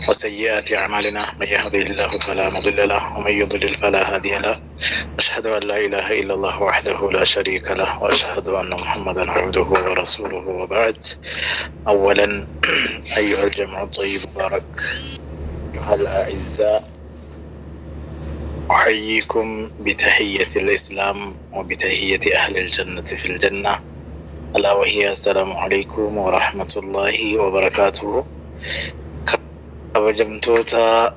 وسيئات أعمالنا، من يهده الله فلا مضل له ومن يضلل فلا هادي له. أشهد أن لا إله إلا الله وحده لا شريك له، وأشهد أن محمدا عبده ورسوله، وبعد. أولا أيها الجمع الطيب مبارك، أيها الأعزاء، أحييكم بتحية الإسلام وبتحية أهل الجنة في الجنة، ألا وهي السلام عليكم ورحمة الله وبركاته. Kabajamtoota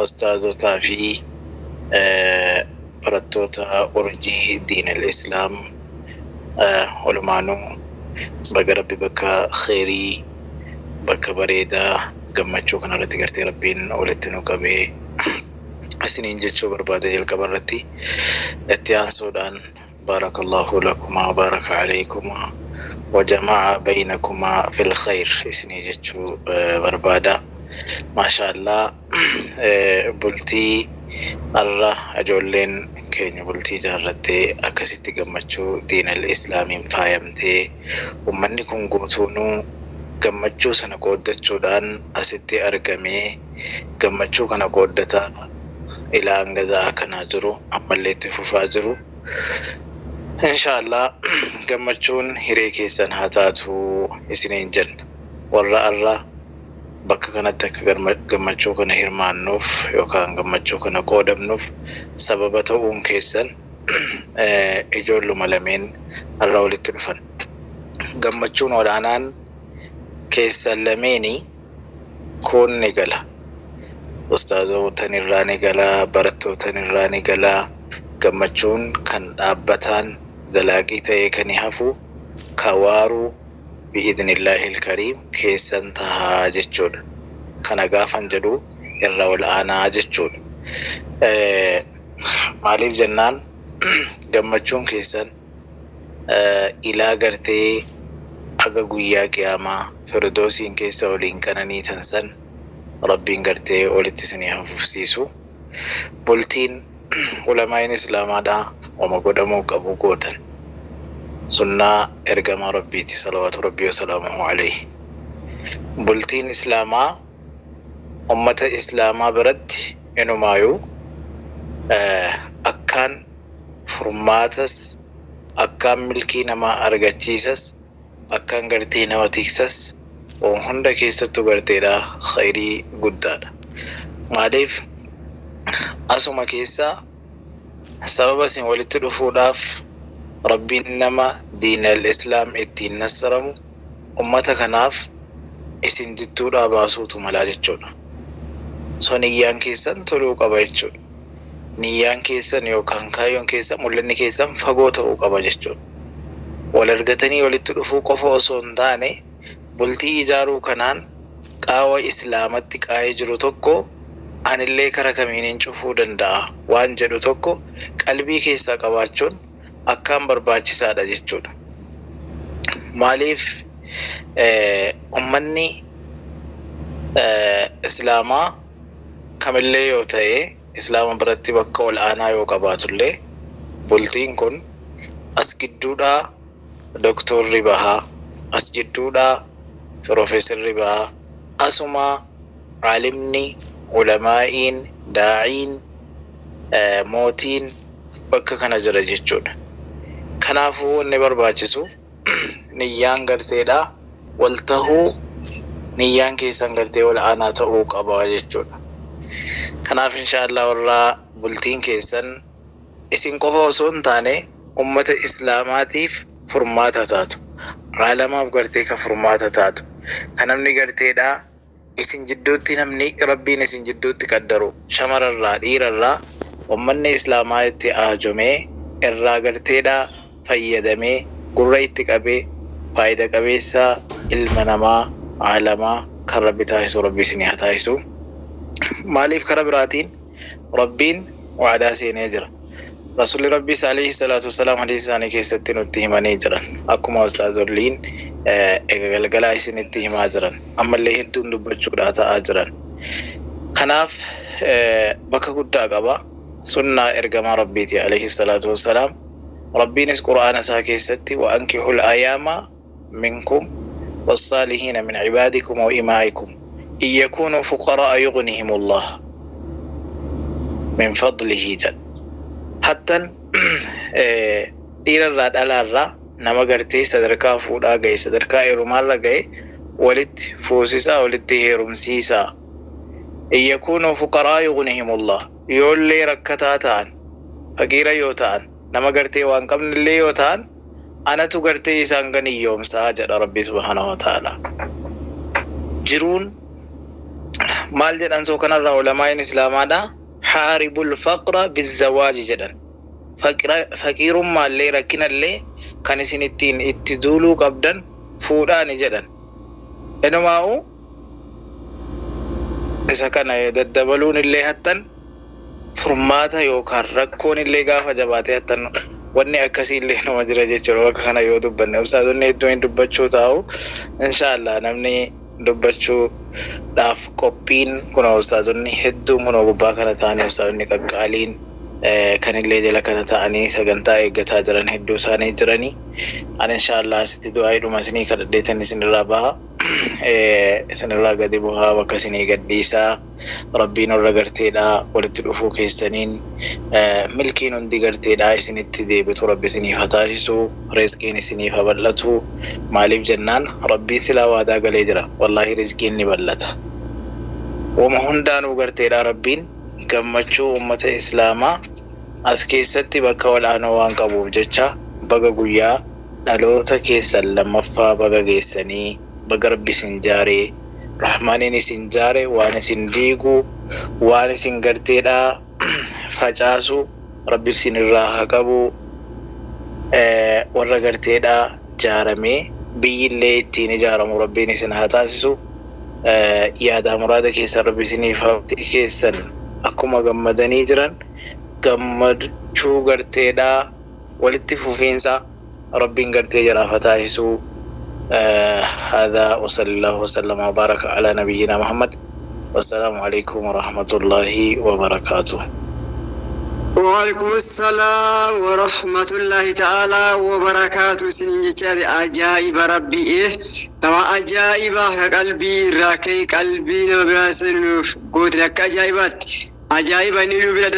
ustaazotaa fi barattoota urjii diinal islaam walumaanuu, baga Rabbi bakka kheyrii, bakka bareedaa gammachuu kanarratti gartee Rabbiin walitti nu qabee isiniin jechuu barbaade jalqaba irratti. Itti aansuudhaan baarakallahu lakumaa, baaraka alaykumaa, wajama'a baynakumaa fil khayr isinii jechuu barbaada. Maasha Allah, bultii har'a ijoolleen keenya bultii ijaarrattee akkasitti gammachuu diinal islaamiin faayamtee, ummanni kun guutuunuu gammachuu sana qooddachuudhaan asitti argamee gammachuu kana qooddataa ilaa hanga za'a kanaa jiru, ammallee itti fufaa jiru. Inshaallah gammachuun hiree keessan haa taatu isiniin jenna. Warra har'a bakka kanatti akka gammachuu kana hirmaannuuf yookaan gammachuu kana qoodamnuuf sababa ta'uun keessan, ijoolluma lameen har'a walitti dhufan. Gammachuun olaanaan keessan lameenii kun ni gala. Ustaazotan irraa ni gala, barattootan irraa ni gala. Gammachuun kan dhaabbataan zalaaqii ta'ee kan hafu kawaaruu bi'idhnillaahi ilkariim keessan tahaa jechuudha. Kana gaafan jedhu irra ol aanaa jechuudha. Maaliif jennaan, gammachuun keessan ilaa gartee aga guyyaa qiyaamaa firdoosiin keessa waliin qananiitan san Rabbiin gartee walitti isinii hafufsiisu. Bultiin ulamaa'in islaamaadhaa wama godhamuu qabu gootan. Sunnaa ergamaa Rabbiiti, salawaatu Rabbii wasalaamuhu alayhi. Bultiin islaamaa ummata islaamaa biratti inumaayuu akkaan furmaatas, akkaan milkii namaa argachiisas, akkaan gartee nama tiksas, waan hunda keessattuu garteedha khayrii guddaadha. Maaliif, asuma keessaa sababa isin walitti dhufuudhaaf Rabbiin nama diinal islaam ittiin nassaramu ummata kanaaf isin jidduudhaa baasuutu malaa jechuudha. So niyyaan keessan toluu qaba jechuudha. Niyyaan keessan yookaan kaayyoon keessan, mul'anni keessan fagoo ta'uu qaba jechuudha. Wal argatanii walitti dhufuu qofa osoo hin taane, bultii ijaaruu kanaan qaawa islaamatti qaa'ee jiru tokko anillee kara kamiinin cufuu danda'a waan jedhu tokko qalbii keessaa qabaachuun akkaan barbaachisaadha jechuudha. Maaliif, ummanni islaamaa kamillee yoo ta'e, islaama biratti bakka ol aanaa yoo qabaatullee, bultiin kun as gidduudhaa doktorri bahaa, as jidduudhaa piroofeesarri bahaa, asumaa aalimni, ulamaa'iin, daa'iin, mootiin bakka kana jira jechuudha. Kanaafuu wanni barbaachisu niyyaan garteedha wal tahuu, niyyaan keessan gartee ol aanaa ta'uu qaba jechuudha. Kanaaf inshaallah warraa bultiin keessan isin qofa osoo hin taane ummata islaamaatiif furmaata taatu. Aalamaaf gartee ka furmaata taatu. Kan namni garteedha isin jidduutti, namni Rabbiin isin jidduutti qaddaru shamararraa dhiirarraa ummanni islaamaa itti aajomee irraa garteedha fayyadamee gurra itti qabee faayida qabeessa ilma namaa aalamaa kan Rabbi taasisu Rabbi isinii haa taasisu. Maaliif, kara biraatiin Rabbiin waadaa seenee jira. Rasuulli Rabbiis alayhi salaatu wassalaam hadiisa isaanii keessatti nutti himanii jiran. Akkuma ustaazolliin eega galgalaa isinitti himaa jiran. Ammallee hedduun dubbachuudhaa ta'aa jiran. Kanaaf bakka guddaa qaba. Sunnaa ergamaa Rabbiiti alayhi salaatu wassalaam. Rabbiinis Qur'aana isaa keessatti wa ankihul ayaama minkum wassaalihiina min cibaadikum wa imaa'ikum. In yakuunuu fuqaraa'a yughnihimullah min fadlihi jedha. Hattan dhiirarraa dhalaarraa nama gartee sadarkaa fuudhaa ga'e, sadarkaa heerumaarra ga'e walitti fuusisaa, walitti heerumsiisaa. In yakuunuu fuqaraa yughnihimullah, yoollee rakkataa ta'an, faqiira yoo ta'an, nama gartee waan qabnillee yoo ta'an, anatu gartee isaan ganiyyoomsaa jedha Rabbi subhaanahu wa ta'ala. Jiruun maal jedhan soo kanarraa ulamaa'in islaamaadha, haaribul faqra bizzawaaji jedhan. Faqiirummaallee rakkinallee kan isin ittiin itti duuluu qabdan fuudhaani jedhan. Inumaa'u isa kana daddabaluun illee hattan furmaata yookaan rakkoon illee gaafa jabaatee hattan wanni akkasii illee nama jira jechuudha. Bakka kana yoo dubbanne ustaazonni hedduun dubbachuu taa'u, inshaallah namni dubbachuudhaaf qophiin kunoo ustaazonni hedduun kunoo gubbaa kana ta'anii, ustaazonni qaqqaaliin kan illee jala kana ta'anii sagantaa eeggataa jiran hedduu isaanii jiranii. Ani inshaallah asitti du'aa isinii kadhadheetan isinirraa baha, isinirraa gadi bu'aa, bakka isinii gadhiisaa. Rabbiin warra garteedhaa walitti dhufuu keessaniin milkiin hundi garteedhaa isinitti deebitu Rabbi isiniif haa taasisu, rizqiin isiniif haa bal'atu. Maaliif jennaan Rabbiin silaa waadaa galee jira, wallaahi rizqiin ni bal'ata. Wama hundaanuu garteedhaa Rabbiin gammachuu ummata islaamaa as keessatti bakka ol'aanoo waan qabuuf jecha, baga guyyaa dhaloota keessan lammaffaa baga geessanii, baga Rabbi isin jaaree, Rahmaaniin isin jaare. Waan isin diigu, waan isin garteedhaa facaasu Rabbi isin irraa haa qabu. Warra garteedhaa jaaramee biyyillee ittiin ijaaramu Rabbiin isin haa taasisu. Yaadaa muraada keessan Rabbi isiniif haa keessan akkuma gammadanii jiran gammachuu garteedhaa walitti fufiinsa Rabbiin gartee jaraaf haa taasisu. هذا وصلى الله وسلم وبارك على نبينا محمد، والسلام عليكم ورحمة الله وبركاته. وعليكم السلام ورحمة الله تعالى وبركاته. سنين جتشاري أجائب ربي إيه توا أجائب قلبي راكي قلبي نبراسن قوت لك أجائبات أجائب إنو بلا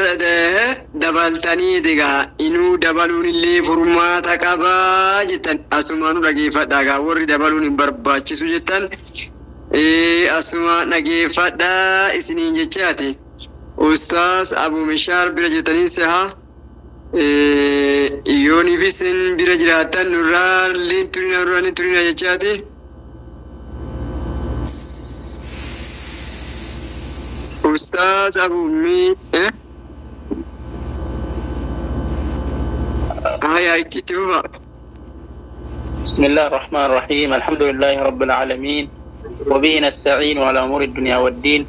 دبلتني دغا إنو دبلون اللي فرماتا قبا جتن أسمانو رقيفة وري دبلون برباچسو جتن إيه أسما نقيفة إسنين جتشاتي. Ustaaz Abu Mishaar bira jirtanii seha yooniif isin bira jiraattan nurraa turina, nurraa turina jechaati. Ustaaz Abu Mi haya itti fufa. بسم الله الرحمن الرحيم، الحمد لله رب العالمين، وبه نستعين على أمور الدنيا والدين،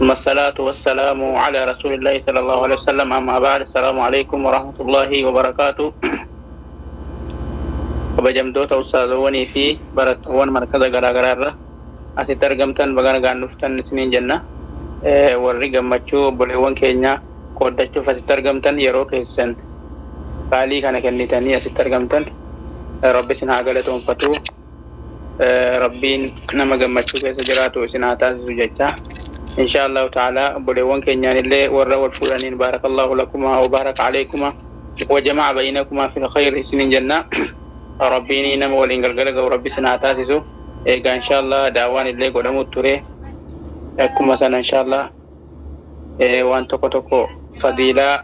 ثم الصلاة والسلام على رسول الله صلى الله عليه وسلم، أما بعد، السلام عليكم ورحمة الله وبركاته. Kabajamtoota ustaazawwanii fi barattoowwan markaza garaa garaa irra asitti argamtan, baga nagaan dhuftan isiniin jenna. Warri gammachuu obboleewwan keenya qooddachuuf asitti argamtan, yeroo keessan qaalii kana kennitanii asitti argamtan, Rabbi isin haa galatoonfatu. Rabbiin nama gammachuu keessa jiraatu isin haa taasisu jecha. Insha Allahu ta'ala obboleewwan keenyaan illee warra wal fuudhaniin baarakallahu lakumaa wa baaraka aleekumaa wa jama'a baynakumaa fil khayr isiniin jenna. Rabbiin nama waliin galgala ga'u Rabbi isin haa taasisu. Egaa insha Allah daawwaan illee godhamu ture. Akkuma sana insha Allah waan tokko tokko fadiilaa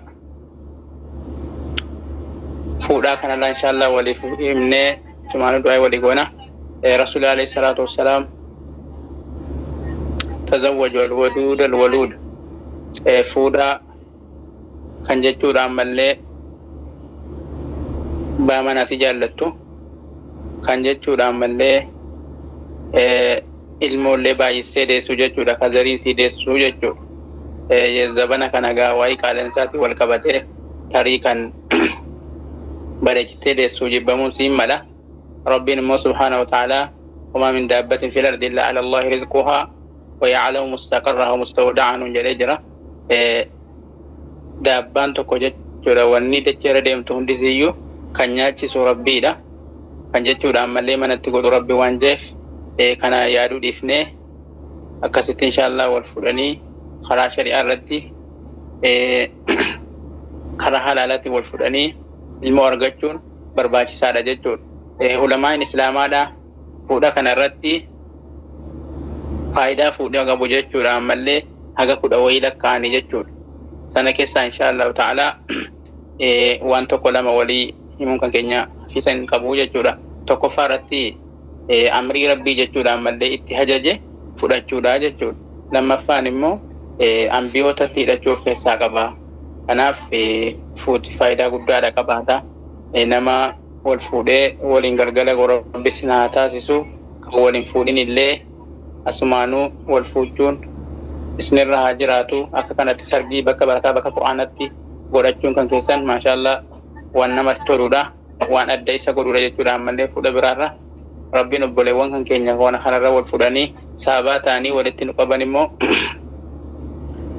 fuudhaa kanalaa insha Allah waliif himnee cumaanu du'aa walii goona. Rasuulli alayhi salaatu wassalaam tazawwaju alwaduud alwaluud, fuudhaa kan jechuudha, ammallee baa si jaallattu kan jechuudha, ammallee ilmoollee baay'isee deessu jechuudha, ka zarii sii deessu jechuudha. Zabana kana gaa waa'ee qaaleensaatti wal qabatee tarii kan bareechitee deessuu jibbamuun siin mala. Rabbiin immoo subhaanahu wa ta'aalaa وما من دابة في الأرض إلا على الله رزقها ويعلم مستقرها ومستودعها nuun jedhee jira. Daabbaan tokko jechuudha, wanni dacheera deemtu hundisiyyuu kan nyaachisu Rabbiidha. Kan jechuudha ammallee manatti godhu Rabbi waan jeef kana yaaduu dhiifnee Akkasitti inshaallah wal fuudhanii karaa shari'aa irratti karaa halaalaatti wal fuudhanii ilmoo argachuun barbaachisaadha jechuudha. Ulamaan islaamaadha fuudha kana irratti faayidaa fuudhaa qabu jechuudha. Ammallee haga 10 wayii lakkaa'anii jechuudha. Sana keessaa inshaallahu ta'ala waan tokko lama walii himuun kan keenya hafiisa hin qabu jechuudha. Tokkoffaa irratti amrii rabbii jechuudha ammallee itti hajaje fudhachuudha jechuudha. Lammaffaan immoo ambiyootatti hidhachuu of keessaa qaba. Kanaaf fuuti faayidaa guddaadha qabaata. Nama wal fuudhee waliin galgala rabbis haa taasisu kan waliin fuudhin illee asumaanuu wal fuuchuun isinirra haa jiraatu. Akka kanatti sargii bakka barakaa bakka qur'aanatti godhachuun kan keessan maashaallah waan namatti toludha. Waan adda isa godhudha jechuudha ammallee fuudha biraarra. Rabbiin obboleewwan kan keenya waan kanarra wal fuudhanii saabaa ta'anii walitti nu qaban immoo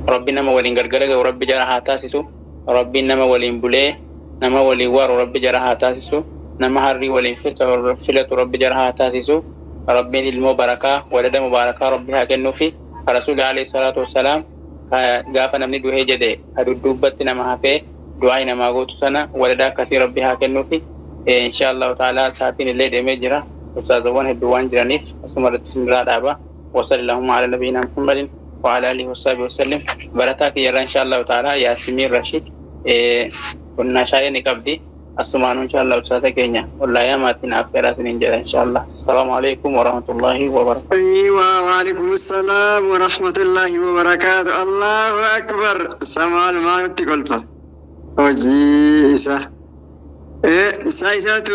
Rabbi nama waliin gargara ga'u Rabbi jara haa taasisu. Rabbiin nama waliin bulee nama waliin waaru Rabbi jara haa taasisu. Nama harrii waliin filatu Rabbi jara haa taasisu. Rabbiin ilmoo barakaa walada mubaarakaa Rabbi haa kennuufi. Rasuulli alayhi salaatu wassalaam gaafa namni du'ee jedhe ka dudduubbatti nama hafee du'aa namaa gootu sana walada akkasii Rabbi haa kennuufi. Inshaallahu ta'ala sa'aatiin illee deemee jira. Ustaazawwan hedduu waan jiraniif asuma irratti sinirraa dhaaba. Wasallallaahu ala nabiyina Muhammadin wa ala alihi wasahbihi wasallim. Barataa kiyyarraa inshaallahu ta'ala Yaasimiin Rashid qonnaa shaayee ni qabdi. Asumaanuu inshaallah ustaaza keenya wallaahi maatiin affeeraa isiniin jedha inshaallah. Assalaamu alaikum warahmatullaahi wabarakatuh. Aywa waalaikum salaam wa rahmatullahi wa barakaatu. Allahu akbar. Samaal maalutti kolfa. Hojii isaa. Isaa isaatu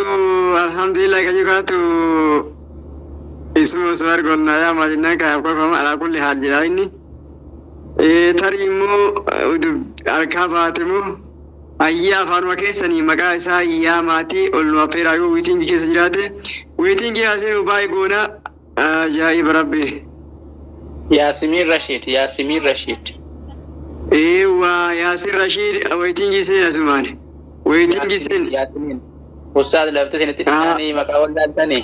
alhamdulillah kan kanatu isuma osoo argannaa yaa maalinnaan kanaaf kolfama alaa kulli haal jedha inni. Tarii immoo harkaa baate moo ayyaa afaanuma keessanii maqaa isaa yaa maatii ol nu affeeraa yoo wiitingii keessa jiraate wiitingii haasee baay'ee goona ajaa'iba rabbi. Yaasimiin Rashid, Yaasimiin Rashid. Eewwa Yaasir Rashid wiitingii seen asumaan. Wiitingii seen. Yaasimiin. Ustaaz lafti isinitti dhiyaanii maqaa wallaaltanii.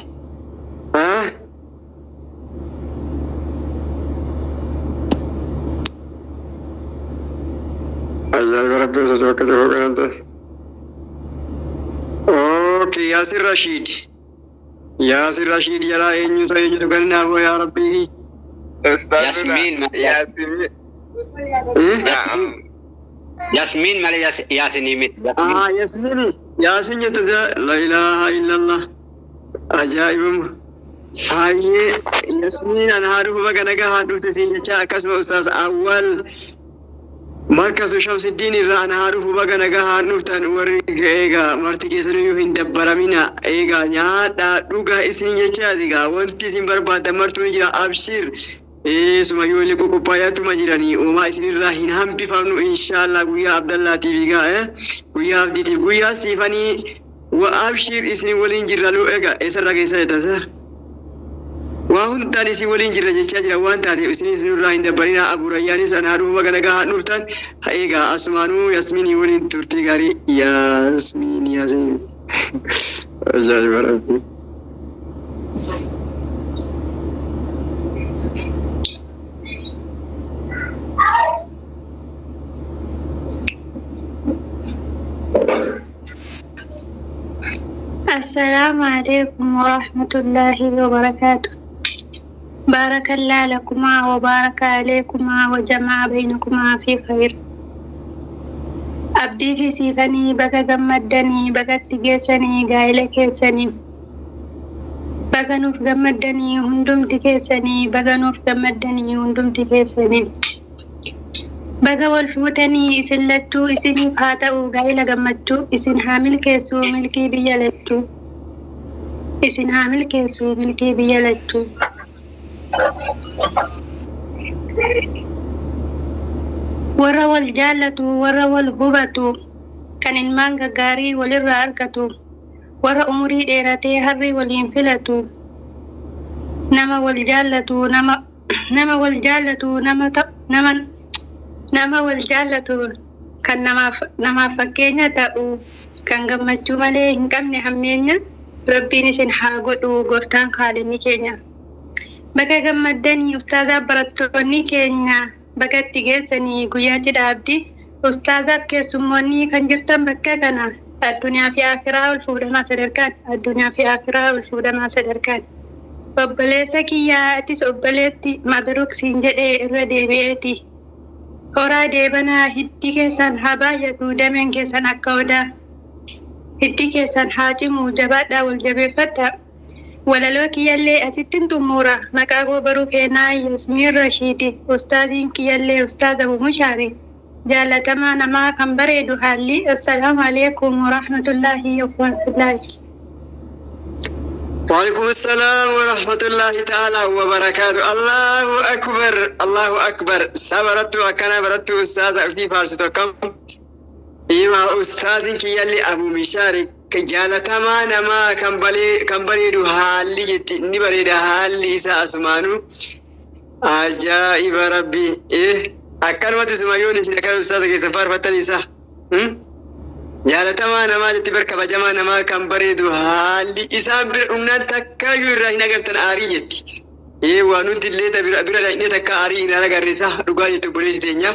Ajaa'iba rabbi osoo bakka tokko kanan ta'e. Okay, Yaasir Rashid. Yaasir Rashid jalaa eenyutu eenyutu kan naaf yaa rabbi. Yasmin. Yasmin. Yasmin malee Yaasinii miti. Ah, Yasmin. Yaasin jettu la ilaha illallah. Ajaa'ibuma. Hayyee Yasmin an haa dhufu baga nagaa haa dhufte siin jecha akkasuma ustaas Awwal Markazu Shamsiddin irraa an haa dhufu baga nagaa haa dhuftan warri eegaa marti keessaniyyuu hin dabbaramina eegaa nyaadhaa dhugaa isin jechaati egaa wanti isin barbaaddan martuu ni jira abshir. Sumayyoo illee qoqophaa'aatuma jiranii uumaa isinirraa hin hambifamnu inshaallah guyyaa Abdallaatiif egaa guyyaa Abdiitiif guyyaa siifanii wa abshir isin waliin jirra luu egaa eessarraa keessa jettan waa hundaan isin waliin jirra jechaa jira waan taateef isin isinirraa hin dabbarina Abu Rayyaanis an haa dhufu baga nagaa haa dhuftan egaa asumaanuu Yasminii waliin turtii gaarii Yasmin Yasmin ajaa'iba rabbi. السلام عليكم ورحمة الله وبركاته. بارك الله لكما وبارك عليكما وجمع بينكما في خير. Abdii fi siifanii baga gammaddanii bagatti geessanii gaa'ela keessanii baga nuuf gammaddanii hundumti keessanii baga nuuf gammaddanii hundumti keessanii baga wal fuutanii isin lachuu isiniif haa ta'u gaa'ela gammachuu isin haa milkeessuu milkii biyya lachuu isin haa milkeessuu milkii biyya lachuu. Warra wal jaallatu warra wal hubatu kan ilmaan gaggaarii walirraa argatu warra umurii dheeratee harrii waliin filatu nama wal jaallatu nama wal jaallatu nama nama wal jaallatu kan namaaf fakkeenya ta'u kan gammachuu malee hin qabne hammeenya rabbiin isin haa godhu gooftaan kaalinni keenya. Baga gammaddanii ustaazaaf barattoonni keenya baga itti geessanii guyyaa cidha abdii. Ustaazaaf keessummoonni kan jirtan bakka kana addunyaa fi akiraa ol fuudhamaa sadarkaan addunyaa fi akiraa ol fuudhamaa sadarkaan. Obboleessa kiyyaa atis obboleetti mabruuk siin jedhee irra deebi'eeti. Horaa deebanaa hiddi keessan haa baay'atu dameen keessan akka odaa. Hiddi keessan haa cimu jabaadhaa wal jabeeffadhaa. Walaloo kiyyallee asittin xumura maqaa goobaruu feenaa Yasmiin Rashiidi ustaaziin kiyyallee ustaaza Bumushaari. Jaalatamaa namaa kan bareedu haalli. Assalaamu alaikum warahmatullaahi wabarakatuh. وعليكم السلام ورحمة الله تعالى وبركاته. الله أكبر الله أكبر. سبرت وكان برت أستاذ في فارس كم إيما أستاذ كي يلي أبو مشارك جالتما نما كم بلي كم بريدو حالي نبريد حالي سأسمانو عجائب ربي. إيه أكلمة سمايون سنكر أستاذ كي سفر فتنسا jaalatamaa namaa jetti bar kabajamaa namaa kan bareedu haalli isaan bira dhumnaan takkaayyuu irraa hin agartan aarii jetti. Ee waan nuti illee bira bira dhaqnee takka aarii hin agarre isa dhugaa jettu obboleessi teenya.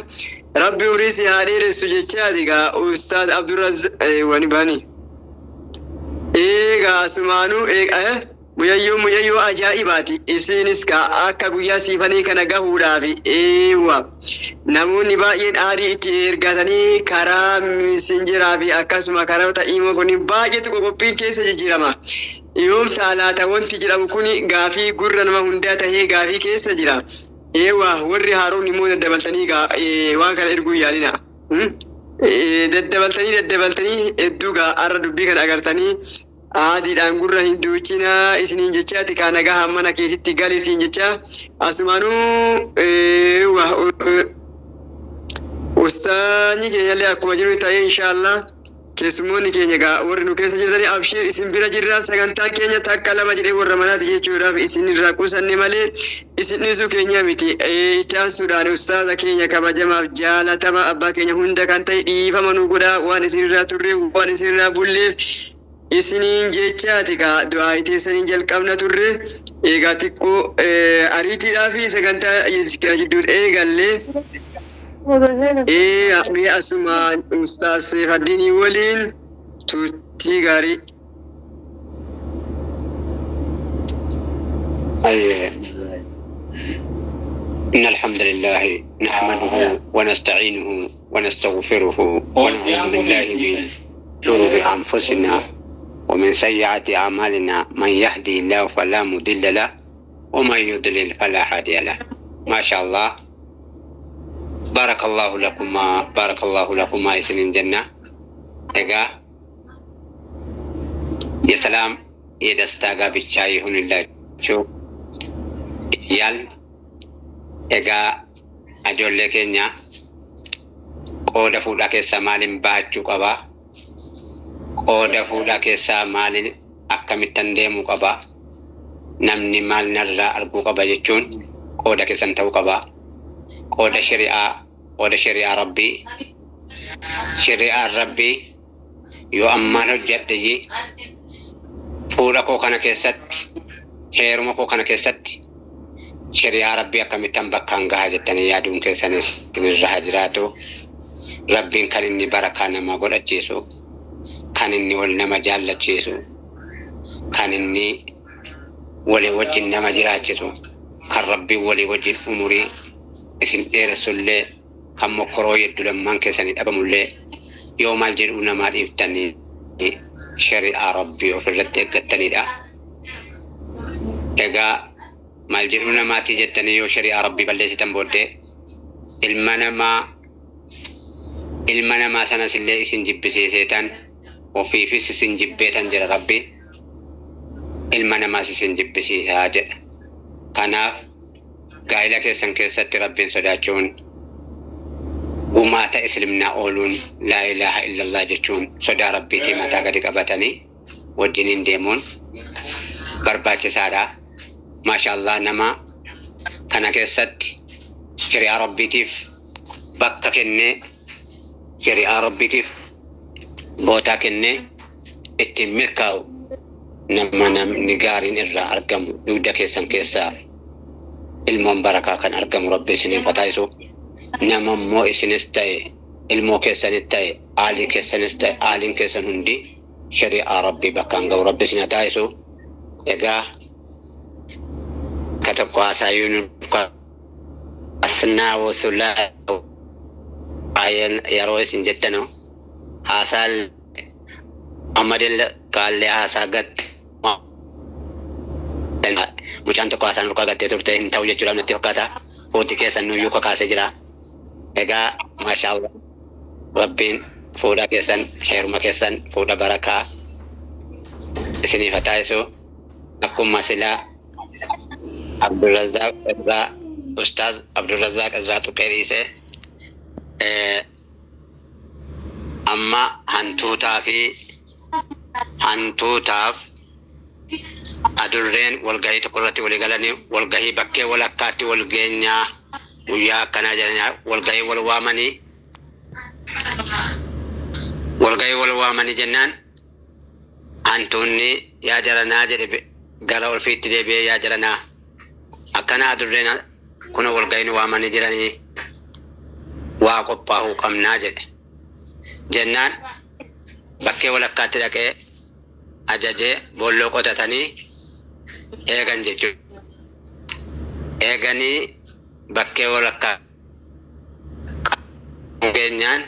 Rabbi umrii si haa dheeressu jechaati gaa Ustaaz Abdurraz wani baani. Eegaa asumaanuu muyayyoo muyayyoo ajaa'ibaati. Isinis gaa akka guyyaa siifanii kana gahuudhaaf eewwa. Namoonni baay'een aarii itti ergatanii karaa misinjiraa fi akkasuma karoota imo kun baay'eetu qoqophiin keessa jijjiirama. Yoom taalaata wanti jedhamu kun gaafii gurra nama hundaa tahee gaafii keessa jira. Eewwa warri haaroon immoo daddabaltanii waan kana erguu yaalina. Daddabaltanii daddabaltanii hedduu gaa har'a dubbii kana agartanii aadiidhaan gurra hin duuchinaa isiniin jechaati kaa nagaa mana keetitti gali isiin jecha asumaanuu ustaanyi keenyallee akkuma jiru ta'ee inshaallah keessummoonni keenya gaa warri nu keessa jirtanii abshiir isin bira jirra sagantaan keenya takka lama jedhee warra manaati jechuudhaaf isin irraa qusanne malee isin dhiisuu keenya miti. Itti aansuudhaan ustaaza keenya kabajamaaf jaalatama abbaa keenya hunda kan ta'e dhiifama nu godhaa waan isin irraa turreef waan isin irraa bulleef isiniin jechaati gaa du'aa teessaniin jalqabna turre eegaa xiqqoo ariitiidhaa fi sagantaa kana jidduutti eegallee mee asumaan ustaaz Seefaddiinii waliin turtii gaarii. إن الحمد لله نحمده ونستعينه ونستغفره ونعوذ بالله من شرور أنفسنا ومن سيئات أعمالنا من يهدي الله فلا مضل له ومن يضلل فلا هادي له. ما شاء الله بارك الله لكما بارك الله لكما إسنين جنة إيجا يا سلام يدستا ብቻ ይሁንላችሁ ያል egaa ijoollee keenya qooda fuudhaa keessaa maaliin bahachuu qabaa? Qooda fuudhaa keessaa maaliin akkamittan deemuu qabaa? Namni maal narraa arguu qaba jechuun qooda keessan ta'uu qabaa. Qooda shari'aa, qooda shari'aa rabbii, shari'aan rabbii yoo ammaan hojjedhe fuudha koo kana keessatti heeruma koo kana keessatti shari'aa rabbii akkamittan bakkaan gaha jettanii yaaduun keessanis isinirra haa jiraatu. Rabbiin kan inni barakaa nama godhachiisu, kan inni wal nama jaallachiisu, kan inni walii wajjin nama jiraachisu, kan rabbiin walii wajjin umurii isin dheeressullee, kan mokkoroo hedduu lammaan keessanii dhabamullee yoo maal jedhu namaa dhiiftanii shari'aa rabbii ofirratti eeggattanidha. Egaa maal jedhu namaatii jettanii yoo shari'aa rabbii balleessitan booddee ilma namaa sanas illee isin jibbisiiseetan ofiifis isin jibbeetan jedha rabbiin ilma namaas isin jibbisiisaa jedha. Kanaaf gaa'ila keessan keessatti rabbiin sodaachuun gumaata islimnaa ooluun laa ilaaha illallah jechuun sodaa rabbiitii mataa gadi qabatanii wajjiniin deemuun barbaachisaadha. Maashaallah nama kana keessatti shari'aa rabbiitiif bakka kennee shari'aa rabbiitiif bootaa kennee ittiin milkaa'u nama namni gaariin irraa argamu dugda keessan keessaa Ilmoon barakaa kan argamu Rabbi isiniif haa taasisu. Nama immoo isinis ta'e ilmoo keessanis ta'e aalii keessanis ta'e aaliin keessan hundi shari'aa Rabbii bakkaan ga'u Rabbi isin haa taasisu. Egaa ka tokko haasaayyuu nu asnaa wasulaa yeroo isin jettanu haasaan Muhammadin kaallee haasaa gatte mucaan tokko haasaan rukaa gattee turte hin ta'u jechuudhaaf natti fakkaata. Fuuti keessan nuyyuu kakaasee jira. Egaa maashaa Allah Rabbiin fuudha keessan heeruma keessan fuudha barakaa isiniif haa taasisu. Akkuma silaa Abdurrazzaaq irraa Ustaaz Abdurrazzaaq irraa tuqee dhiise amma hantuutaa fi hantuutaaf adurreen walgahii tokko irratti walii galanii walgahii bakkee walakkaatti wal geenyaa guyyaa akkanaa jedhanii walgahii wal waamanii walgahii wal waamanii jennaan hantuunni yaa jaranaa jedhe gara olfiitti deebi'ee yaa jaranaa akkana adurreen kuna walgahii nu waamanii jiranii waa qophaa'uu qabnaa jedhe jennaan bakkee walakkaatti dhaqee ajajee boolloo qotatanii eegan jechuudha. Eeganii bakkee walakkaa geenyaan